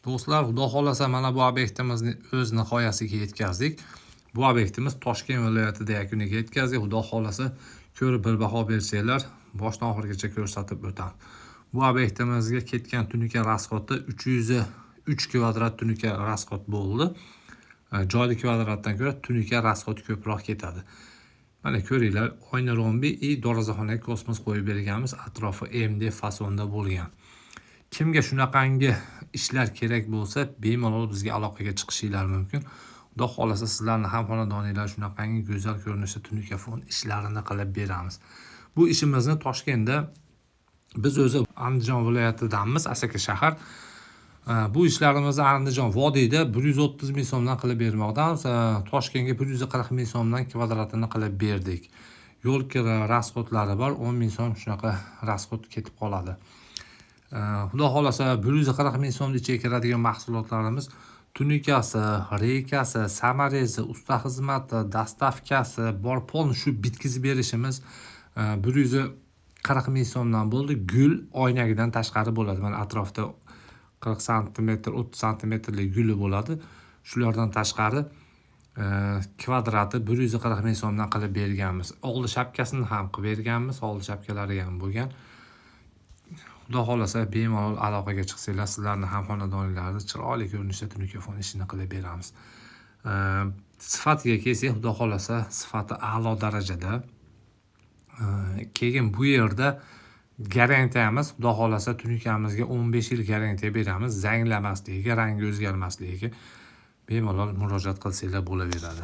Do'stlar, xudo xohlasa, mana bu obyektimizni o'z nihoyasiga yetkazdik. Bu obyektimiz Toshkent viloyatida yakuniga yetkazdik. Xudo xohlasa, ko'rib bir baho bersanglar, boshdan oxirigacha ko'rsatib o'tamiz. Bu obyektimizga ketgan tunuka расход i 303 kvadrat tunuka расход bo'ldi. Joyli kvadratdan ko'ra tunuka расход ko'proq ketadi. Mana ko'ringlar, oyna rombi и darvozaxonaga kosmos qo'yib berganmiz, atrofi MD fasonda bo'lgan. Kimga shunaqangi ishlar kerak bo'lsa, bemalol bizga aloqaga chiqishinglar mumkin. Xudo xohlasa, sizlarni ham xonadoninglar shunaqangi go'zal ko'rinishda tunuka fon ishlarini qilib beramiz. Bu ishimizni Toshkentda, biz o'zi Andijon viloyatidanmiz, Asaka shahar. Bu ishlarimizni Andijon vodiyda 130 ming so'mdan qilib bermoqdamiz. Toshkentga 140 ming so'mdan kvadratini qilib berdik. Yo'l kira расход lari bor, 10 ming so'm shunaqa расход ketib qoladi. Xudo xohlasa, 140 ming so'mni ichiga kiradigan mahsulotlarimiz: tunukasi, reykasi, саморез i, usta xizmati, доставка si bor, полный shu bitkazib berishimiz 140 ming so'mdan bo'ldi. Gul oynagidan tashqari bo'ladi. Mana atrofda 40 santimetr, 30 santimetrlik guli bo'ladi. Shulardan tashqari kvadrati 140 ming so'mdan qilib berganmiz. Oldi shapkasini ham qilib berganmiz, oldi shapkalari ham bo'lgan. Xudo xohlasa, bemalol aloqaga chiqsanglar, sizlarni ham xonadoninglarni chiroyli ko'rinishda tunuka fon ishini qilib beramiz. Sifatiga kelsak, xudo xohlasa, sifati a'lo darajada. Keyin bu yerda garantiyamiz, xudo xohlasa, tunukamizga 15 yil garantiya beramiz, zanglamasligiga, rangi o'zgarmasligiga bemalol murojaat qilsanglar bo'laveradi.